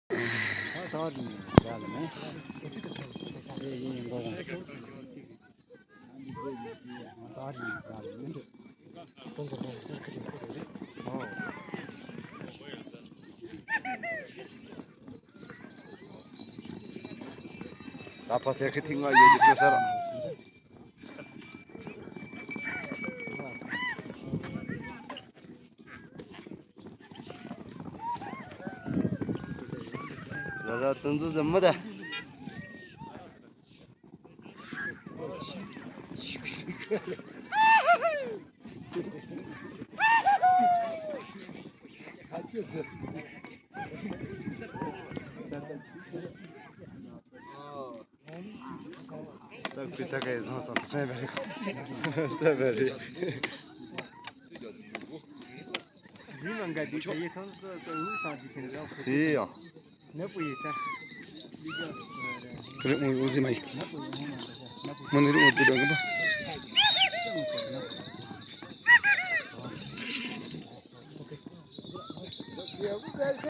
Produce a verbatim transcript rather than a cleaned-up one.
ད་ཕ་ཐེ་ཁི་ཐིང་ང་ཡོད་ཀྱི་སྤྲོ་སར། ལ་ལ་དུན་ཚོད་ཟིན་མི་ད། ཙག་པི་ཏ་ཀའི་བཟང་ཙང་སེམས་པ་རེད། ལྟ་བ་རེད། ཟི་མ་འགའ་དེ་ཁ་ཡེ་ཐང་ཙག་ཙག་ལུག་སང་གི་ཐེན་ཀ་ཁོ་དེ་ཡང་། ནག་པོ་ཡེ་ཐང་། རི་འུ་འུ་ཟི་མ་ཡེ། མོ་ནི་རི་འུ་དེ་འདྲ་གི་པ།